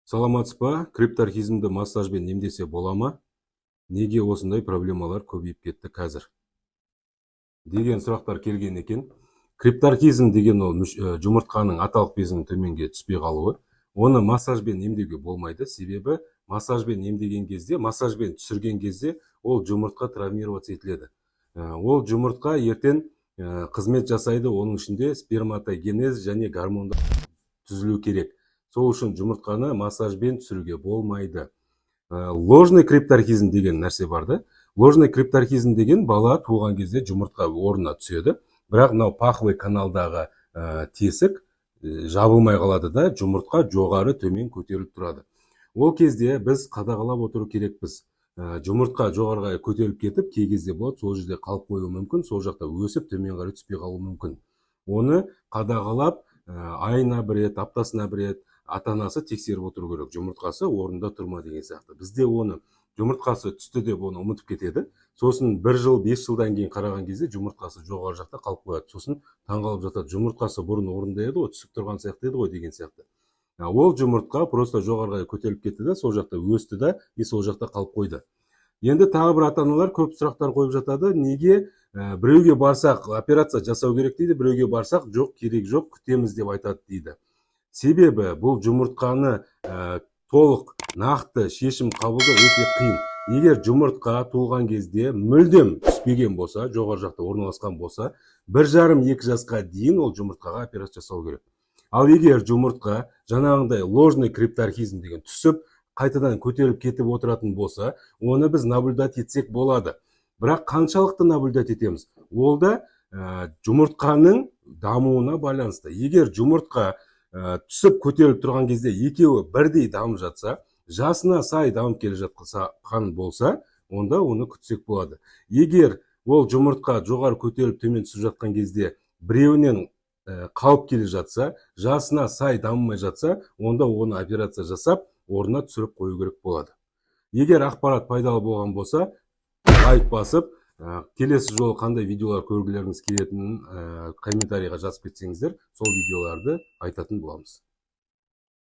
Саламатсыз ба? Крипторхизмді массажбен емдесе бола ма? Неге осындай проблемалар көбейіп кетті қазір деген сұрақтар келген екен. Крипторхизм деген ол жұмыртқаның аталық безінің төменге түспей қалуы. Оны массажбен емдеуге болмайды, себебі массажбен емдеген кезде, массажбен түсірген кезде ол жұмыртқа травмироваться етіледі. Ол жұмыртқа ертең қызмет жасайды, оның ішінде сперматогенез және гормондар түзілу керек. Сол үшін жұмыртқаны массажбен түсіруге болмайды. Ложный крипторхизм деген нәрсе бар да. Ложный крипторхизм деген бала туған кезде жұмыртқа орнына түседі, бірақ мынау паховый каналдағы тесік жабылмай қалады да, жұмыртқа жоғары төмен көтеріліп тұрады. Ол кезде біз қадағалап отыру керекпіз. Жұмыртқа жоғарыға көтеріліп кетіп, кей кезде болады, сол жерде қалып қоюы мүмкін, сол жақта өсіп, төмен қарай түспей қалуы мүмкін. Оны қадағалап, айына бір рет, аптасына бір рет ата анасы тексеріп отыру керек, жұмыртқасы орнында тұр ма деген сияқты. Бізде оны жұмыртқасы түсті деп, оны ұмытып кетеді. Сосын бір жыл, 5 жылдан кейін қараған кезде жұмыртқасы жоғары жақта қалып қояды. Сосын таңғалып жатады: жұмыртқасы бұрын орнында еді ғой, түсіп тұрған сияқты еді ғой деген сияқты. Ол жұмыртқа просто жоғарыға көтеріліп кетті да, сол жақта өсті да и сол жақта қалып қойды. Енді тағы бір ата аналар көп сұрақтар қойып жатады: неге біреуге барсақ, операция жасау керек дейді, біреуге барсақ, жоқ, керек жоқ, күтеміз деп айтады дейді. Себебі бұл жұмыртқаны толық нақты шешім қабылдау өте қиын. Егер жұмыртқа туылған кезде мүлдем түспеген болса, жоғары жақта орналасқан болса, 1,5-2 жасқа дейін ол жұмыртқаға операция жасау керек. Ал егер жұмыртқа жаңағындай ложный крипторхизм деген түсіп, қайтадан көтеріліп кетіп отыратын болса, оны біз наблюдать етсек болады. Бірақ қаншалықты наблюдать етеміз, ол да жұмыртқаның дамуына байланысты. Егер жұмыртқа түсіп, көтеріліп тұрған кезде екеуі бірдей дамып жатса, жасына сай дамып келе жатқан болса, онда оны күтсек болады. Егер ол жұмыртқа жоғары көтеріліп, төмен түсіп жатқан кезде біреуінен қалып келе жатса, жасына сай дамымай жатса, онда оны операция жасап, орнына түсіріп қою керек болады. Егер ақпарат пайдалы болған болса, лайк басып, келесі жолы қандай видеолар көргілеріңіз келетінін комментарийға жазып кетсеңіздер, сол видеоларды айтатын боламыз.